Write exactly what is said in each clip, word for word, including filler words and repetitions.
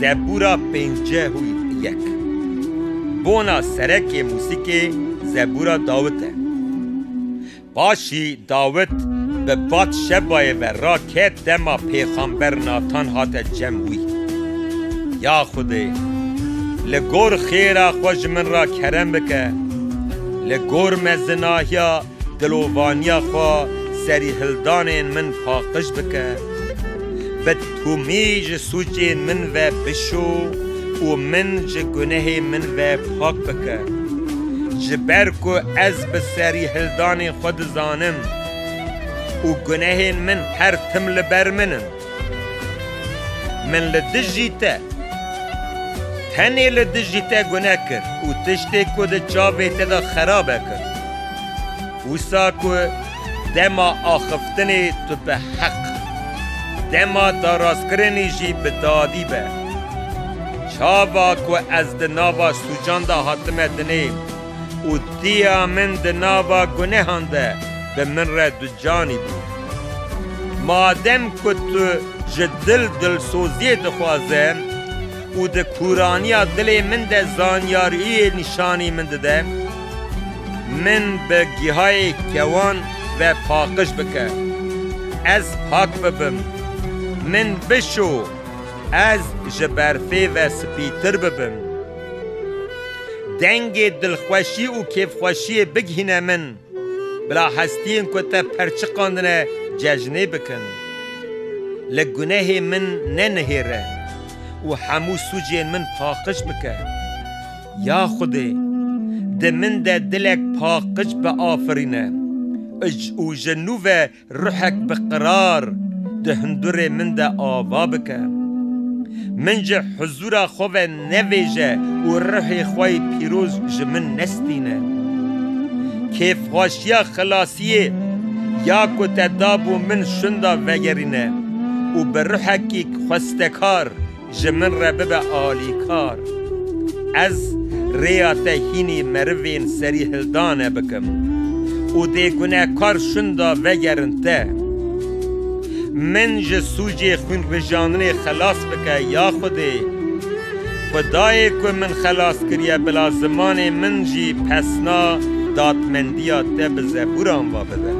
Zebûra pêncî û yek. Bona serekê mûsîkê Zebûra Dawid e. Paşî Dawid bi Batşebayê ve raket dema pêxamber Natan hate cem wî. Ya Xwedê, li gor xêra xwe ji min re kerem bike, li gor mezinahiya dilovaniya xwe serîhildanên min paqij bike. Bi tûmî ji sûcên min ve bişo û min ji gunehê min ve pak bike. Ji ber ku ez bi serîhildanên xwe dizanim û gunehên min her tim li ber min in. Min li dijî te, tenê li dijî te gune kir û tiştê ku di çavê te de xerabe kir. Wisa ku dema axiftinê tu bi heq, dema darastkirinê jî bi dadî be. Çava ku ez di nava sûcan de hatime dinê û diya min di nava gunehan de bi min re ducanî bû. Madem ku tu ji dil dilsoziyê dixwaze û di kûraniya dilê min de zanyariyê nîşanî min dide, min bi gihayê kewan ve paqij bike. Ez pak bibim. Min bişo, ez ji berfê ve spîtir bibim. Dengê dilxweşî û kêfxweşiyê bigihîne min. Bila hestiyên ku te perçiqandine cejnê bikin. Li gunehê min nenihêre û hemû sûcên min paqij bike. Ya Xwedê, di min de dilek paqij biafirîne û ji nû ve ruhek bi qirar di hundurê min de ava bike. Min ji huzûra xwe ve nevêje û ruhê xwe yê pîroz ji min nestîne. Kêfxweşiya xilasiyê ya ku te dabû min şunda vegerîne û bi ruhekî xwestekar ji min re bibe alîkar. Ez rêya te hînî merivên serîhildane bikim û dê gunekar şunda vegerin te. Min ji sûcê xwînrijandinê xelas bike, ya Xwedê. Xwedayê ku min xelas kiriye, bila zimanê min jî pesna dadmendiya te bi zebûran ve bibe.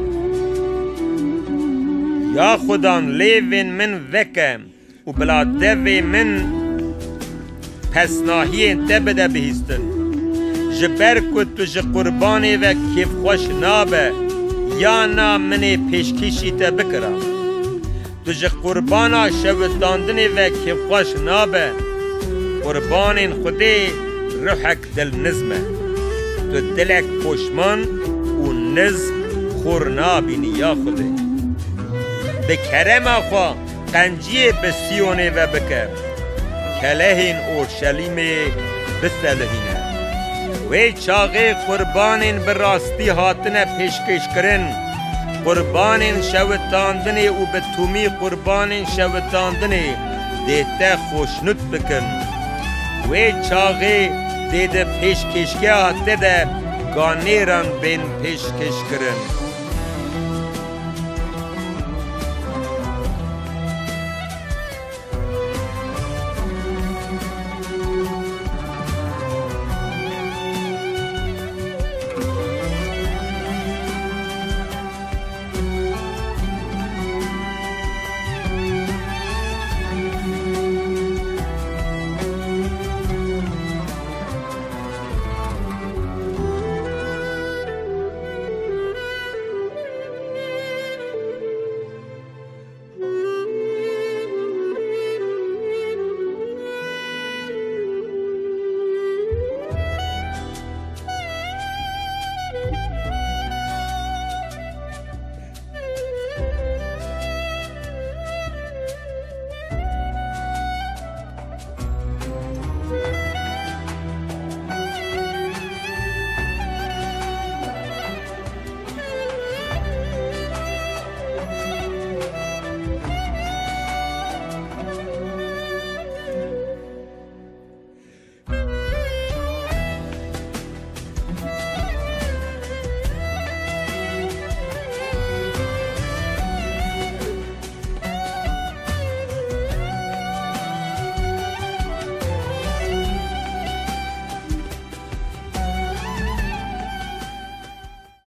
Ya Xudan, lêvên min veke û bila devê min pesnahiyên te bide bihîstin. Ji ber ku tu ji qurbanê ve kêfxweş nabe, ya na min ê pêşkêşî te bikira. Tu ji qurbana şewitandinê ve kêfxweş nabe. Qurbanên Xwedê ruhek dilnizm e. Tu dilek poşman û nizm xor nabînî, ya Xwedê. Bi kerema xwe qenciyê bi Siyonê ve bike. Kelehên Orşelîmê biselihîne. Wê çaxê qurbanên bi rastî hatine pêşkêşkirin, qurbanên şewitandinê û bi tûmî qurbanên şewitandinê dê te xoşnûd bikin. Wê çaxê dê di pêşkêşgeha te de ganêran bên pêşkêşkirin.